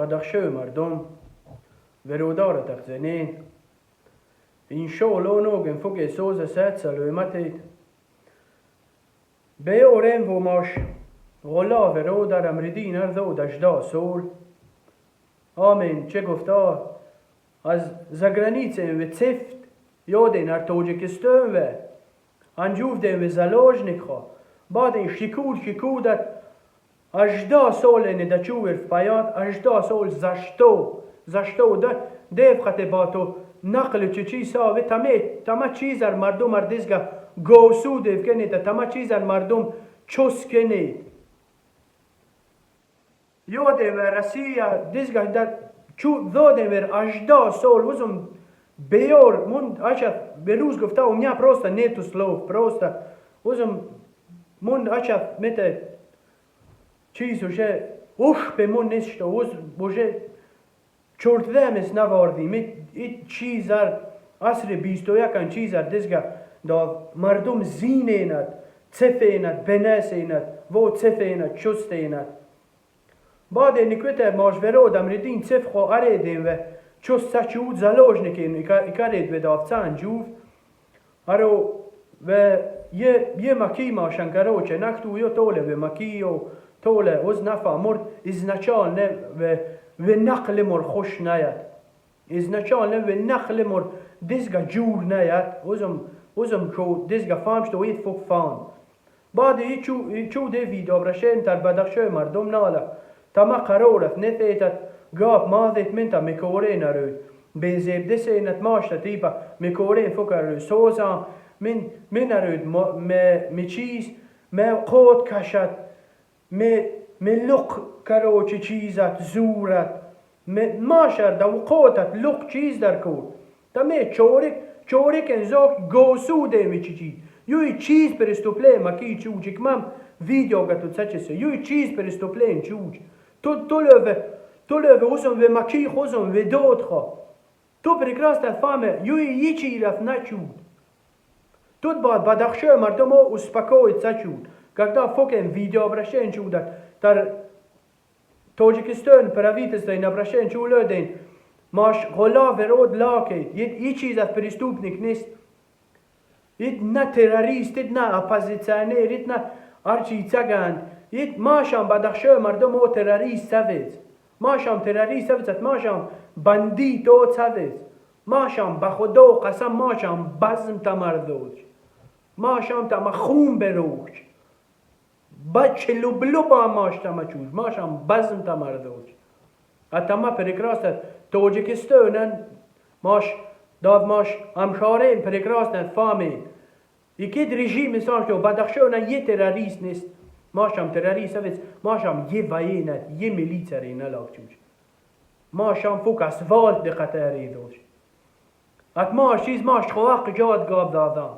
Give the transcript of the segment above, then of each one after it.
Бадахшои мардум веродарат ахзенин. Иншоалло ноген фуге соза сат саломатит. Беорен вомаш غلا веродар амридин арзо дажда сол. Амин че гуфта аз заграницен ве цефт ёден ар Тоҷикистон ве анҷуфден ве заложникҳо баъден шикуд шикудат 18 сол не дачувер в паят 18 сол за что за что да девхате ба то нақли чи чи са ве таме тама чизар мардум ар дизга госу дев кенета тама чизар мардум чос кенет ёдем ве Россия дизга да чу додем вер 18 сол узум беёр мун ача беруз гуфта, у меня просто нету слов, просто узум мун ача мете чиз уже уш бе мун нест, что уз уже чортвемес навардим ит чизар асри 21-ан чизар дизга да мардум зиненад цефенад бенесенад во цефенад чустенад баъде никвете маш верод амридин цефхо ареден ве чус сачуд заложникин икаред ве давцан джув аро ве е маки машан короче накту ё толе ве макио толе уз нафа мурд изначально ве нақли мур хуш наяд, изначально ве нақли мур дизга джур наяд узум узум шо дизга фам что ит фук фан баъд чу де видеообращение тар бадахшои мардум нала тама қарорат нефетат гап мазет мента мекорен арӯй безебдесенат машта типа мекорен фук арӯй созам мин мин арӯй ме ме чиз ме қот кашад ме ме луқ короче чизат зурат ме машар да қотат луқ чиз дар кор таме чорик чорикен зок госудем чи чи юй чиз преступление маки чучик мам видео гату цачесе юй чиз преступление чуч то толеве толеве узум ве маки хозум ве додхо то прекрасно фаме юй ичи раф начуд. Тут бад бадахшои мардумо успокоиться чуд, когда фокен видеообращение чудат дар Тоҷикистон правительство ин обращение чулоден маш ғола верод лакет ит чиз аз преступник нест, ит на террорист, ит на оппозиционер, ит на арчи цаганд ит машам бадахшои мардумо террорист савец машам террорист савецат машам бандит о савец машам ба худо қасам машам базм тамардоч машам тама хун бероч ба челублу ба маш тама чуж машам базм тамардоч атама прекрасно Тоҷикистонан маш дад маш ҳамкорем прекрасно фаҳмед икид режим сам что Бадахшона е террорист нест, машам террорист савец машам е военат е милиция налак чуж машам фук асфалт дқатари дош ат маш чиз маш хоақ ҷод гاب дадам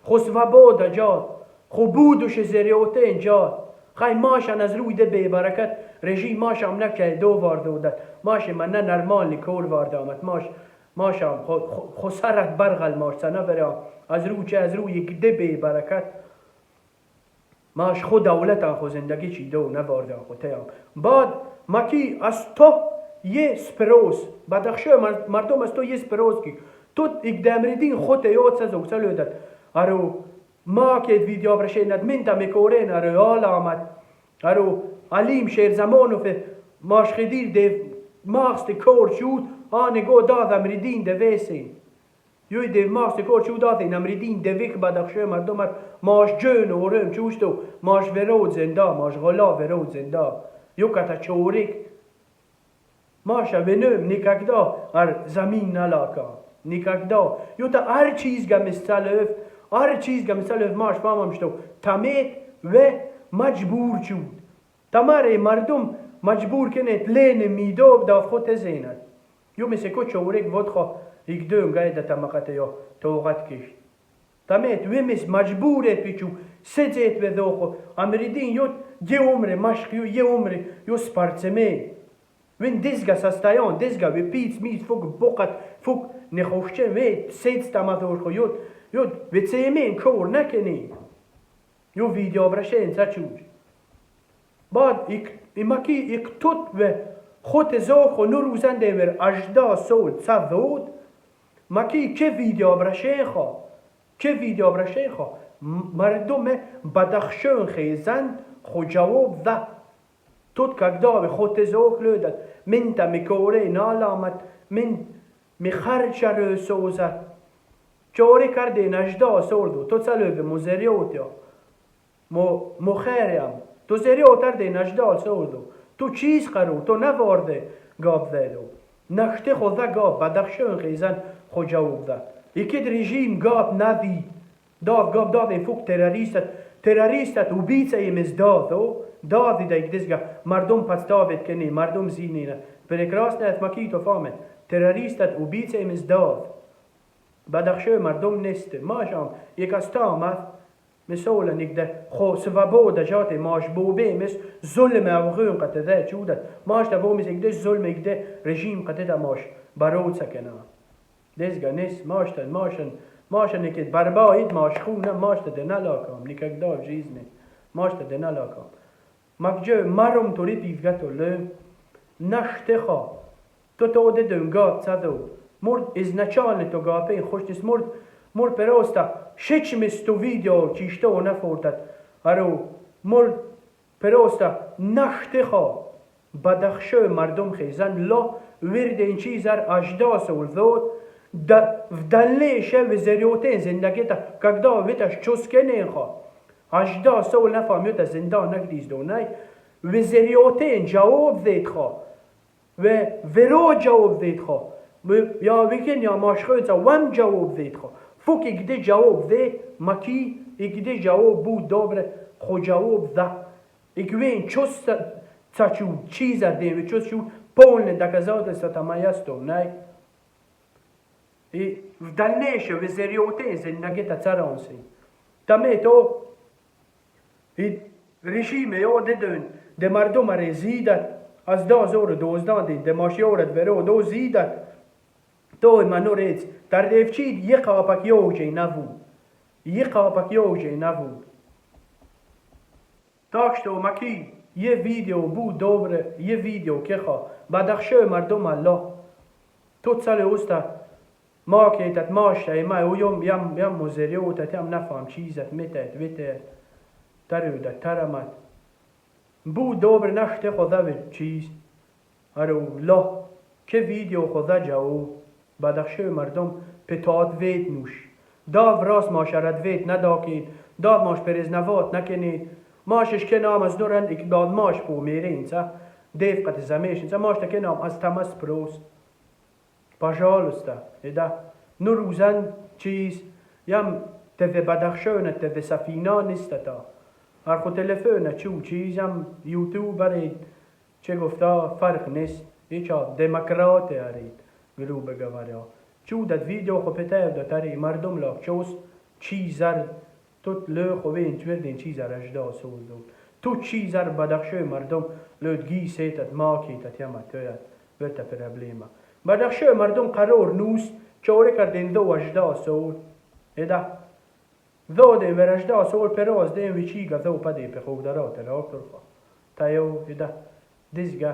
хо свобода ҷод хо будуш зериотен ҷод хай машан аз рӯи де бебаракат режим машам накай ду вар додат маш ман на нормальный кор варда омад маш машам хо сарат барғал маш сана берам аз рӯи че аз рӯи де бебаракат маш хо давлатан хо зиндагӣ чи ду наварда хо теям баъд маки аз то е спрос бадахшои мардум аз то е спрос ки тут игдамридин хоте ёд сазок салёдат аро макет видеообращеният минта мекорен аро оламат аро алим шерзамонов машхидир дев махсти кор шуд ане го дад амридин девесин юй дев махсти кор шуд дад амридин девик бадахшои мардумат маш ҷӯн орем чушту маш верод зинда маш ғола верод зинда юката чорик маша венем никогда ар замин налака никогда юта ар чиз гамисалев ар чиз гамисалев маш фаҳмам что тамет ве маҷбур чуд тамаре мардум маҷбур кенет лене мидоб дав ход тезенад ю мисе ко чорик водхо икдӯм гайда тамақате ё тоғат киш тамет ве мис маҷбурет пичу седзет ве дохо амридин ё е умре машқ ё е умре ё спортсмен вин дизга состоян дизга ве пиц миц фук боқат фук нехошче ве сец тамадорхо ё ё ве цемен кор накени ё видеообращение чуж баъд имаки иктут ве خود زاخ و نروزن دیور 18 سال تصدود مکی که ویدیو برشین خوا که ویدیو برشین خوا مردم بدخشون خیزن خو جواب ده тут когда خود زاخ لودت من تا میکوره نالامت من میخرچه سوزت چوری کرده 18 سال دو تو چلو مزریوت یا مخیریم تو زریوت کرده 18 سال دو تو چیز قرو تو نوارده گاب زدو نخته خود گاب بدخشون خیزن خو جواب ده یکی رژیم گاب ندی داد گاب داد این فوق تروریست تروریست убийца им داد داد دیگه دیگه مردم پس داوید کنی مردم زینی نه прекрасно это маки то фаме террорист убийца им داد بدخشو مردم نیست ماشام یک از تامت مثلا نگده خو свобода جات ماش بوبه مس ظلم اوغون قد چودت ماش تا مس اگده ظلم اگده رژیم قد ماش برود سکنه دزگا نیست ماشتن ماشن ماشن نکید برباید ماش خونه ماش تا دنلاکام никогда в жизни ماش تا دنلاکام مکجو مرم توری پیفگتو لو نشتخا تو تو ده گاب صدو مرد изначально то гапе خوش نیست مرد مرد просто شچمس تو ویدیو چیشته و نفورتد ارو مرد просто نشتخا بدخشو مردم خیزن لا ورد این چیزر 18 سال زود в дальнейшем визерёте زندگی когда виташ چوسکنه خوا 18 سال نفهمیت زندان نگریز دونای وزریوتین جواب زید خوا و ورو جواب زید خوا یا ویکن یا ماشخوین وم جواب زید خوا فوک اگده جواب زید مکی اگده جواب بود دوبره خو جواب ده اگوین چوس چو چیز دیم چوس چو полное доказательство там ясно И в дальнейшем визерёте زندگی تا царонси. Там то и режим یاد ده مردم رزیدت از 2012 ده ماشیورت ورو دو زیدت تو منورец در دیفچید یه قاپک یوجه نبود یه قاپک یوجه نبود Так что маки یه ویدیو بود دوباره یه ویدیو که خوا بدخشه مردم الله تو цели уста ماکیتت ماشته ما او یم یم یم مزریوتت یم نفهم چیزت میتت ویتت ترودت ترمت بود دوبر نشته خدا به چیز ارو لا که ویدیو خدا جو بدخشه مردم پتاد وید نوش داو راست ماشرد وید نداکید داو ماش پرز نوات نکنید ماشش که نام از نورن اکداد ماش پو میرین چه دیف قط زمیشن چه ماش که نام از تمس پروس Пожалуйста, да. نروزن چیز یم تv بدخشون تv سفینا نیست تا هر خو تلفن چو چیزم یوتیوب برید چه گفتا فرق نیست هیچا دموکرات ارید грубо говоря چو داد ویدیو خو پته داتری مردم لاک چوس چیزر تو لو خو وین چوردین چیزر اجدا سول دو تو چیزر بدخشو مردم لود گی سیتت ماکیتت یما تویت ورتا проблема بدخشو مردم قرار نوست چوره کردین دو 18 سال ادا دو دین ور 18 سال پراز دین ویچیگا دو پدی په خوب درات راکتور خوا تایو ادا دیزگا